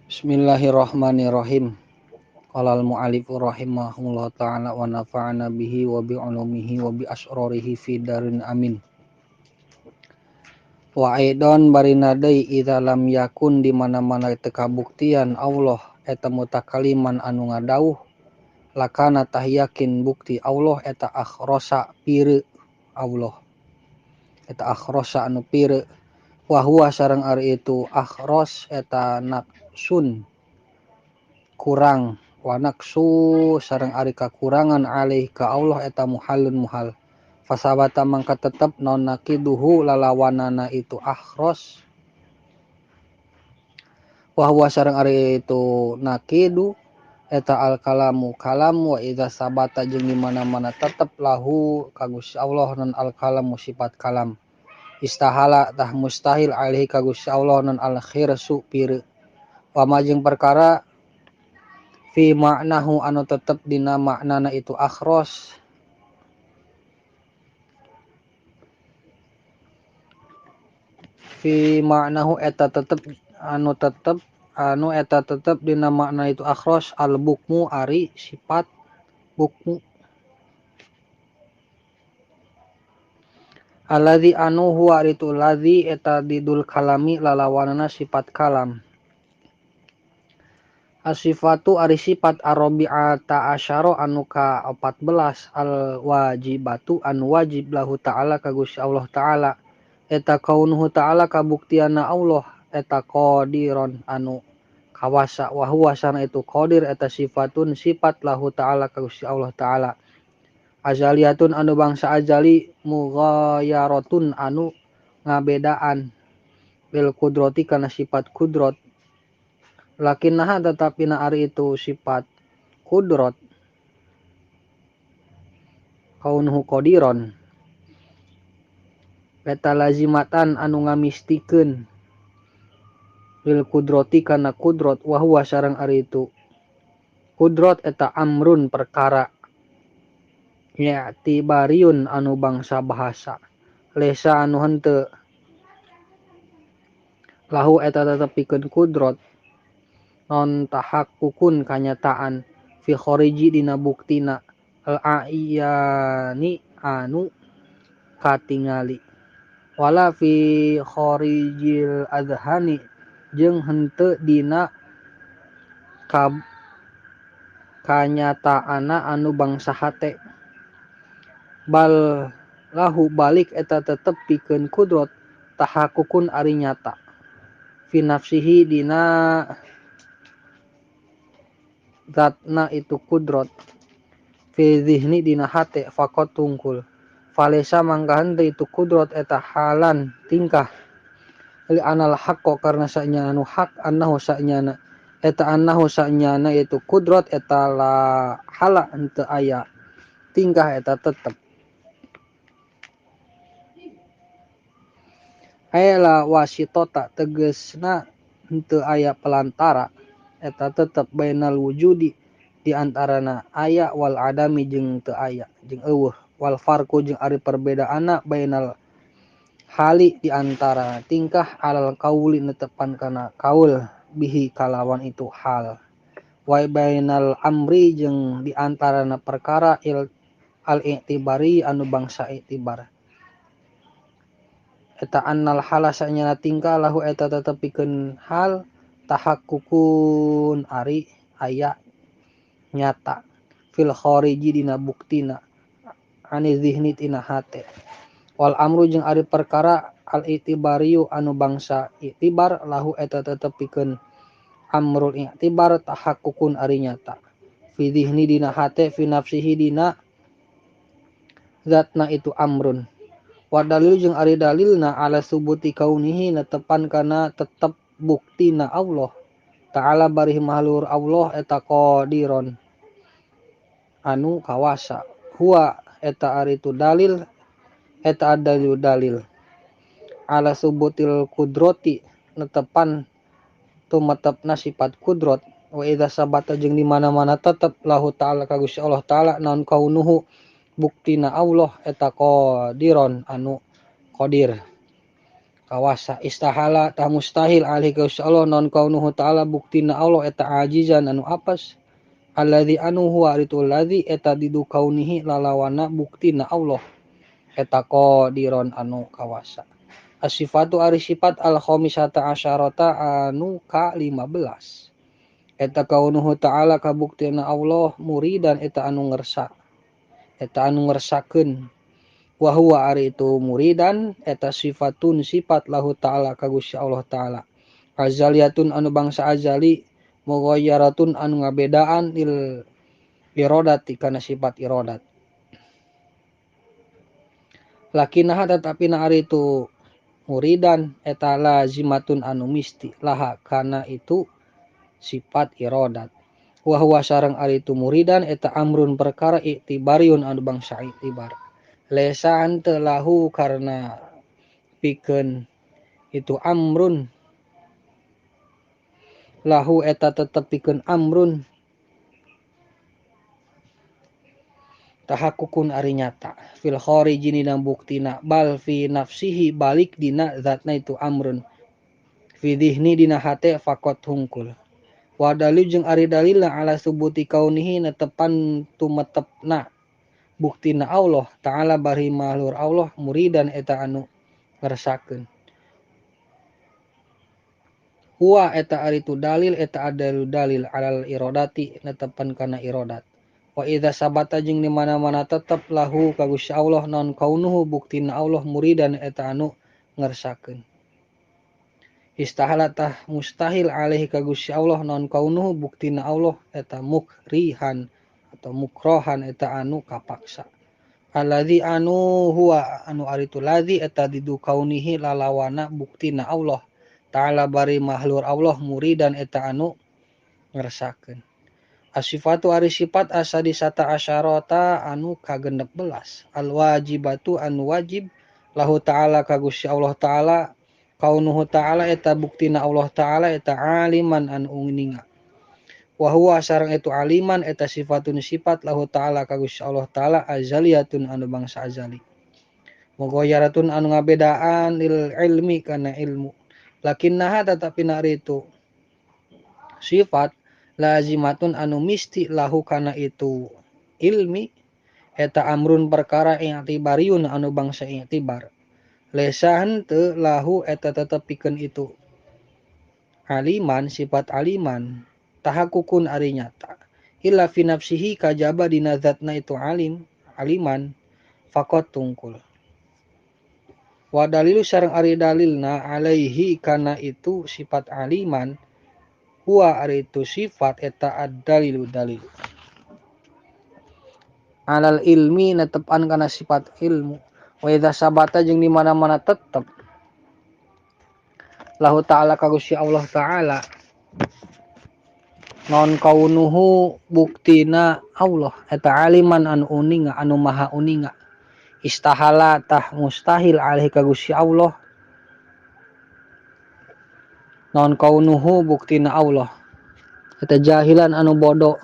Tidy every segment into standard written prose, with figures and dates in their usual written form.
Bismillahirrahmanirrahim. Qala al-mu'allif rahimahullah ta'ala wa nafa'ana bihi wa bi ulumihi wa bi asrarihi fi darin amin. Wa aidon barina deui idza lam yakun di mana-mana teu kabuktian Allah eta mutakaliman anu ngadauh lakana tah yakin bukti Allah eta akhrosa pireuk Allah eta akhrosa anu pireuk wa huwa sareng ari itu akhros eta naqsun kurang wa naqsu sareng ari kakurangan alih ka Allah eta muhalun muhal fasabata mangka tetep non naqiduhu lalawanana itu akhros wa huwa sareng ari itu naqidu eta al kalamu kalam wa idza sabata jeung di mana-mana tetep lahu ka Gusti Allah non al kalamu sifat kalam istahala tah mustahil alaihi ka Gusti Allah non al khirsu pireuk wa ma jeung perkara fi ma'nahu anu tetep dina maknana itu akhros fi ma'nahu eta tetep anu tetep anu eta tetep dina makna itu akhros al bukmu ari sifat bukmu alladzi anu huwa itu ladzi eta didul kalami lalawanana sifat kalam asifatu ari sifat arabi'ata asyara anu ka 14 al wajibatu anu wajib lahu ta'ala ka Gusti Allah ta'ala eta kaunuhu ta'ala kabuktianna Allah eta qadiron anu kawasa wa huwa sana itu qadir eta sifatun sifat lahu ta'ala ka Gusti Allah ta'ala azaliyatun anu bangsa azali mughayaratun anu ngabedaan bil kudrati kana sifat kudrat lakinnaha tetapi na ari itu sifat kudrat kaunuhu qadiron eta lazimatan anu ngamistikeun lil kudrati kana kudrat wa huwa sareng ari itu kudrat eta amrun perkara i'tibariun anu bangsa bahasa lesa anu henteu lahu eta tetep pikeun kudrat non tahakkukun kanyataan fi khariji dina buktina al a'yani anu katingali wala fi kharijil adhani jeung henteu dina kanyataana anu bangsa hate bal lahu balik eta tetep pikeun kudrat tahakkukun ari nyata fi nafsihi dina zatna itu kudrat fi zihni dina hate faqat tungkul falesa mangka henteu itu kudrat eta halan tingkah li anal haqqo karena sanyana anu hak annahu sanyana eta annahu sanyana itu kudrat eta la hala henteu aya tingkah eta tetep aya wasitota tegesna henteu aya pelantara eta tetep bainal wujudi di antarana aya wal adami jeung teu aya jeung eueuh wal farqu jeung ari perbedaanna bainal hali di antara tingkah alal kauli netepan kana kaul bihi kalawan itu hal wa bainal amri jeung di antarana perkara al i'tibari anu bangsa i'tibar eta annal hala sanyana tingkah lahu eta tetep pikeun hal tahakkukun ari aya nyata fil khariji dina buktina ani zihni tina hate wal amru jeung ari perkara al i'tibariyu anu bangsa i'tibar lahu eta tetep pikeun amrul i'tibar tahakkukun ari nyata fi zihni dina hate fi nafsihi dina zatna itu amrun wa dalil jeung ari dalilna ala subuti kaunihi netepan kana tetep buktina Allah ta'ala barih mahlur Allah eta qadiron anu kawasa huwa eta ari itu dalil eta dalil dalil ala subutil kudrati netepan tumetepna sifat kudrat wa idza sabata jeung di mana-mana tetep lahu ta'ala ka Gusti Allah ta'ala naon kaunuhu buktina Allah eta qadiron anu qadir Kawasa istahala tah mustahil alih ka Allah non kaunuhu ta'ala buktina Allah eta ajizan anu apes alladzi anu huwa itu ladzi eta didu kaunihi lalawana buktina Allah eta qadiron anu kawasa. As-sifatu ari sifat al-khamisata asyarata anu ka-15 eta kaunuhu ta'ala kabuktina Allah muridan eta anu ngersa eta anu ngersakeun. Wa huwa ari itu muridan eta sifatun sifat lahu ta'ala ka Gusti Allah ta'ala azaliyatun anu bangsa azali mughayyaratun anu ngabedaan il irodati kana sifat irodat lakinah tetapi na ari itu muridan eta lazimatun anu misti laha kana itu sifat irodat wa huwa sareng ari itu muridan eta amrun perkara iktibariun anu bangsa iktibar lesaan telahu karena pikeun itu amrun lahu eta tetep pikeun amrun tahakukun ari nyata fil khariji dina buktina bal fi nafsihi balik dina zatna itu amrun fi dhihni dina hate faqat hungkul wa dalil jeung ari dalilna ala subuti kaunihi netepan tumetepna buktina Allah ta'ala bari mahlur Allah muridan eta anu ngersakeun huwa eta ari tu dalil eta adalu dalil alal irodati netepan kana irodat wa idza sabata jeung di mana-mana tetep lahu ka Gusti Allah non kaunuhu buktina Allah muridan eta anu ngersakeun istahala tah mustahil alaihi ka Gusti Allah non kaunuhu buktina Allah eta mukrihan atau mukrohan eta anu kapaksa alladzi anu huwa anu aritu ladzi eta didu kaunihi lalawana buktina Allah ta'ala bari mahlur Allah muridan eta anu ngersakeun asifatu ari sifat asadisata asyarata anu ka-16 al wajibatu anu wajib lahu ta'ala ka Gusti Allah ta'ala kaunuhu ta'ala eta buktina Allah ta'ala eta aliman anu uninga wa huwa sareng itu aliman eta sifatun sifat lahu ta'ala ka Gusti Allah ta'ala azaliyatun anu bangsa azali mughayyaratun anu ngabedaan lil ilmi kana ilmu lakinnaha tetapi na ari itu sifat lazimatun anu misti lahu kana itu ilmi eta amrun perkara i'tibariun anu bangsa i'tibar lesa henteu lahu eta tetep pikeun itu aliman sifat aliman tahakukun ari nyata illa fi nafsihi kajaba dina zatna itu alim aliman faqat tungkul wa dalilu sareng ari dalilna alaihi kana itu sifat aliman huwa ari itu sifat eta ad-dalilu dalil alal ilmi netepan kana sifat ilmu wa idza sabata jeung di mana-mana tetep lahu ta'ala ka Gusti Allah ta'ala non kaunuhu buktina Allah eta aliman anu uninga anu maha uninga istahala tah mustahil alaihi ka Gusti Allah non kaunuhu buktina Allah eta jahilan anu bodoh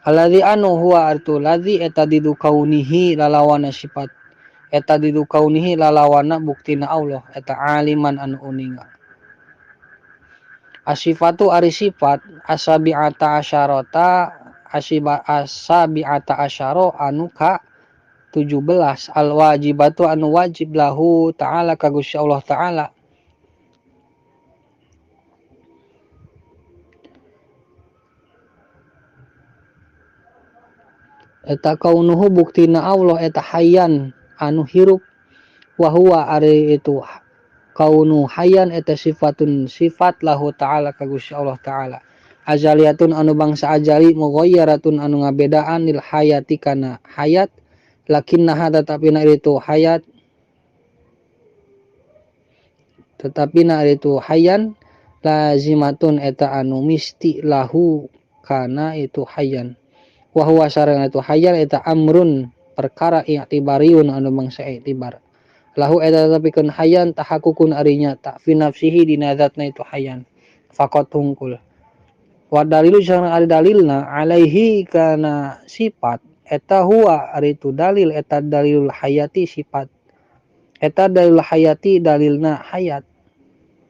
alladzi anu huwa artu ladzi eta didu kaunihi lalawana sifat eta didu kaunihi lalawana buktina Allah eta aliman anu uninga asifatu ari sifat asabi'ata asyarata asabi'ata asyara anu ka 17 al wajibatu anu wajib lahu ta'ala ka Gusti Allah ta'ala eta kaunuhu buktina Allah eta hayyan anu hirup wa huwa ari itu kaunu hayyan eta sifatun sifat lahu ta'ala ka Gusti Allah ta'ala azaliyatun anu bangsa azali mughayyaratun anu ngabedaan lil hayati kana hayat lakinnaha tetapi na itu hayat tetapi na itu hayyan lazimatun eta anu misti lahu kana itu hayyan wa huwa sareng itu hayyan eta amrun perkara i'tibariun anu bangsa i'tibar lahu eta tepikeun hayyan tahakukun ari nyata fi nafsihi dina zatna itu hayyan faqat hungkul wa dalilu sareng ari dalilna alaihi kana sifat Eta huwa ari itu dalil eta dalilul hayati sifat. Eta dalil hayati dalilna hayat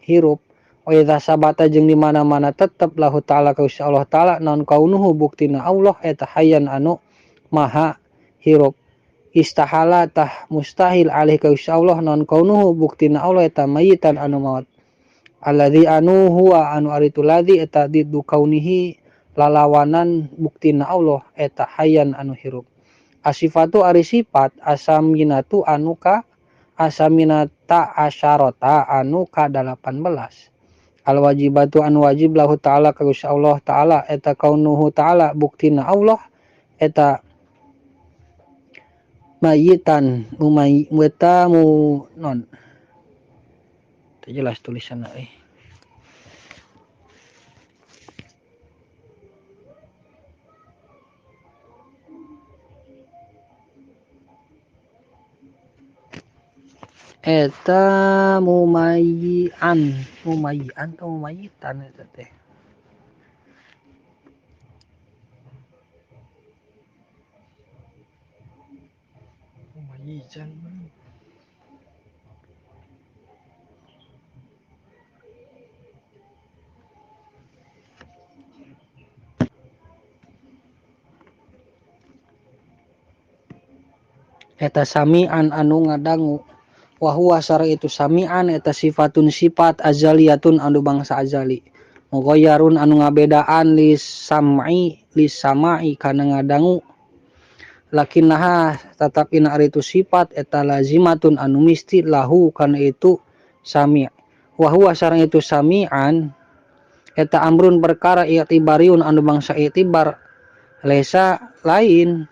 hirup. Wa idza sabata jeung di mana-mana tetep lahu ta'ala ka Gusti Allah ta'ala naon kaunuhu buktina Allah eta hayyan anu maha hirup. Istahala tah mustahil alih ka Gusti Allah naon kaunuhu buktina Allah eta mayitan anu maot. Alladzi anu huwa anu ari tu ladzi eta diddu kaunihi lalawanan buktina Allah eta hayyan anu hirup. Asifatu ari sifat asaminatu anu ka asaminata asyarata anu ka 18. Al wajibatu anu wajib lahu ta'ala ka Gusti Allah ta'ala eta kaunuhu ta'ala buktina Allah eta mayitan mumay eta mu non teu jelas tulisanna euy. Eta mumayyian, mumayyian atau mumayyitan eta teh. Mumayyian. Eta samian anu ngadangu. Wa huwa sareng itu samian eta sifatun sifat azaliyatun anu bangsa azali. Mughayyarun anu ngabedaan li sam'i li sama'i kana ngadangu. Lakinnaha tatapina ari itu sifat eta lazimatun anu misti lahu kana itu sami'. Wa huwa sareng itu sami'an eta amrun perkara i'tibariun anu bangsa i'tibar lesa lain.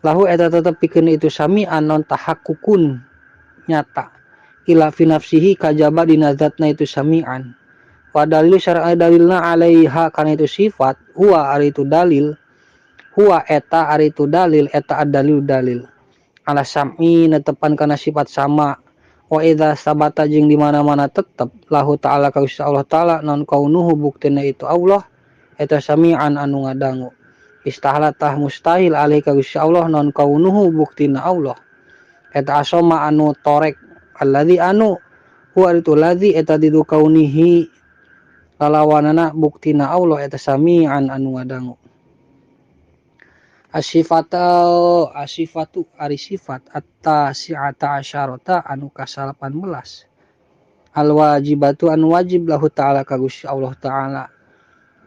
Lahu eta tetep pikeun itu sami'an non tahakkukun nyata ila fi nafsihi kajaba dina zatna itu sami'an. Wa dalilu syar'i dalilna alaiha kana itu sifat huwa ari itu dalil huwa eta ari itu dalil eta ad-dalil dalil ala sam'i netepan kana sifat sama. Wa idza sabata jeung di mana-mana tetep lahu ta'ala ka Gusti Allah ta'ala non kaunuhu buktina itu Allah eta sami'an anu ngadangu. Istahala tah mustahil alih ka Gusti Allah non kaunuhu buktina Allah eta asoma anu torek alladzi anu huwa itu ladzi eta didu kaunihi lalawanana buktina Allah eta sami'an anu ngadangu. Asifatu asifatu ari sifat at-tasi'ata asyarata anu ka-18. Al wajibatu anu wajib lahu ta'ala ka Gusti Allah ta'ala.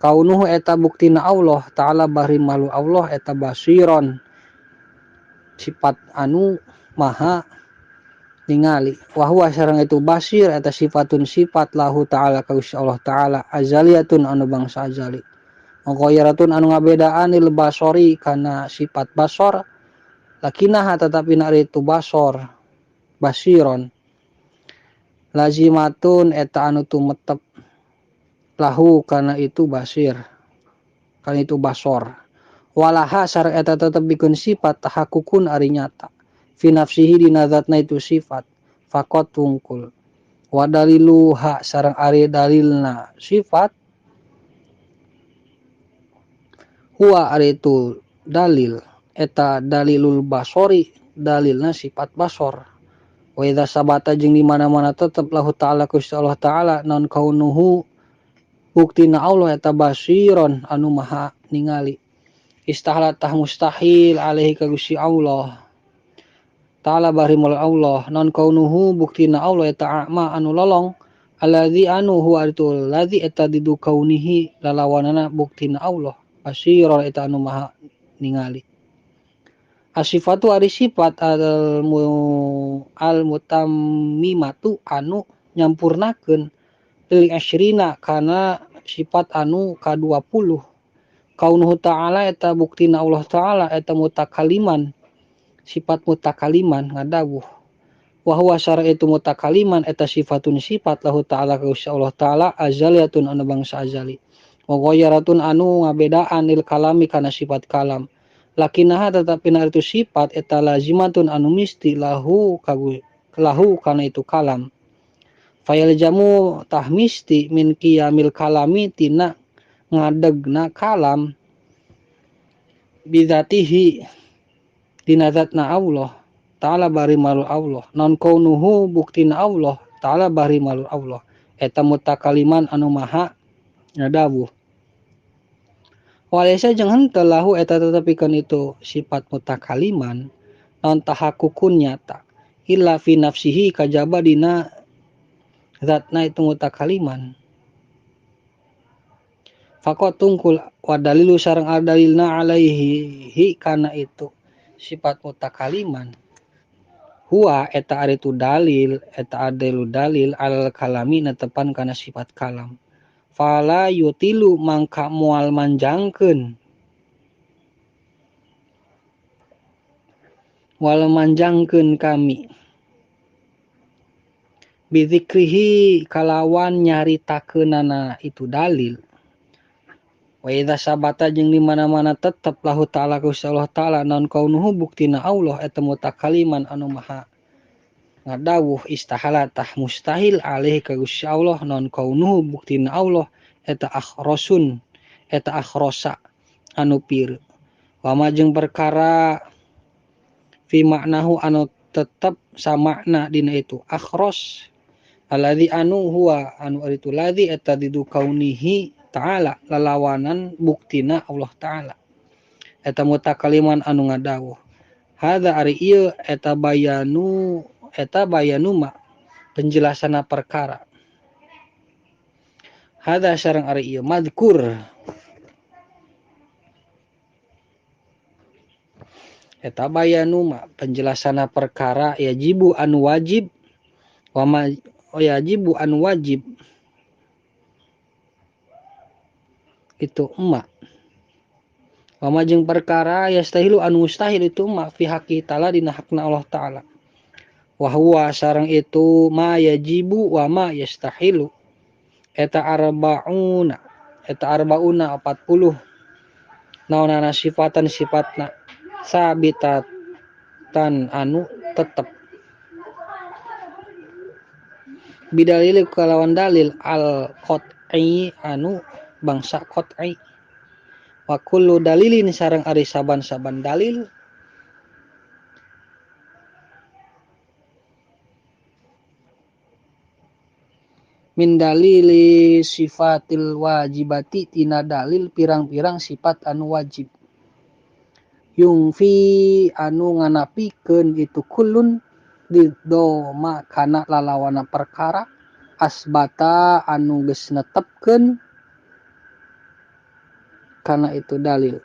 Kaunuhu eta buktina Allah ta'ala bari malu Allah eta basiron sifat anu maha ningali. Wa huwa sareng itu basir eta sifatun sifat lahu ta'ala ka Gusti Allah ta'ala azaliyatun anu bangsa azali. Mughayyaratun anu ngabedaan lil basori kana sifat basor lakinaha tetapi na itu basor basiron lazimatun eta anu tumetep lahu kana itu basir kana itu basor walaha sareng eta tetep bikeun sifat tahakkukun ari nyata fi nafsihi dina zatna itu sifat faqat tungkul wa daliluha sareng ari dalilna sifat huwa ari itu dalil eta dalilul basori dalilna sifat basor. Wa idza sabata jeung di mana-mana tetep lahu ta'ala Gusti Allah ta'ala non kaunuhu buktina Allah eta basiron anu maha ningali. Istahala tah mustahil alaihi ka Gusti Allah ta'ala bari mul Allah non kaunuhu buktina Allah eta a'ma anu lolong alladzi anu huwa itu ladzi eta didu kaunihi lalawanana buktina Allah basiron eta anu maha ningali. Asifatu ari sifat al mutammimatu anu nyampurnakeun lil asyrina kana sifat anu ka-20. Kaunuhu ta'ala eta buktina Allah ta'ala eta mutakaliman sifat mutakaliman ngadawuh. Wa huwa syara itu mutakaliman eta sifatun sifat lahu ta'ala ka Gusti Allah ta'ala azaliyatun anu bangsa azali. Wa ghayyaratun anu ngabedaan lil kalami kana sifat kalam. Lakinaha tetapi na itu sifat eta lazimatun anu misti lahu kagu lahu kana itu kalam. Fayal jamu tah misti min qiyamil kalami tina ngadegna kalam Bidzatihi dina zatna Allah ta'ala bari malur Allah non kaunuhu buktina Allah ta'ala bari malur Allah eta mutakaliman anu maha ngadawuh. Walaysa jeung henteu lahu eta tetepikeun itu sifat mutakaliman non tahakkukun nyata illa fi nafsihi kajaba dina zatna itu mutakaliman. Faqat tungkul wa dalilu sareng dalilna alaihi kana itu sifat mutakaliman huwa eta ari tu dalil eta adalu dalil alal kalami netepan kana sifat kalam. Fala yutilu mangka moal manjangkeun wal manjangkeun kami bizikrihi kalawan nyaritakeunana itu dalil. Wa idza sabata jeung di mana-mana tetep lahu ta'ala Gusti Allah ta'ala non kaunuhu buktina Allah eta mutakaliman anu maha ngadawuh istahala tah mustahil alih ka Gusti Allah non kaunuhu buktina Allah eta akhrosun eta akhrosa anu pir. Wa ma jeung perkara fi maknahu anu tetep samakna dina itu akhros alladzi anu huwa anu ari tu ladzi eta didu kaunihi ta'ala lalawanan buktina Allah ta'ala eta mutakaliman anu ngadawuh. Hadza ari ieu eta bayanu ma penjelasanna perkara. Hadza sareng ari ieu madkur eta bayanu ma penjelasanna perkara yajibu anu wajib wa ma yajibu anu wajib itu emak. Wa ma jeung perkara yastahilu anu mustahil itu emak fi haqqi ta'ala dina hakna Allah ta'ala. Wa huwa sareng itu ma yajibu wa ma yastahilu eta arbauna 40 naonana sifatan sifatna sabitatan anu tetep bidalil kalawan dalil al qat'i anu bangsa qat'i. Wa kullu dalilin sareng ari saban-saban dalil min dalili sifatil wajibati tina dalil pirang-pirang sifat anu wajib yungfi anu nganapikeun itu kullun didoma kana lalawana perkara asbata anu geus netepkeun kana itu dalil.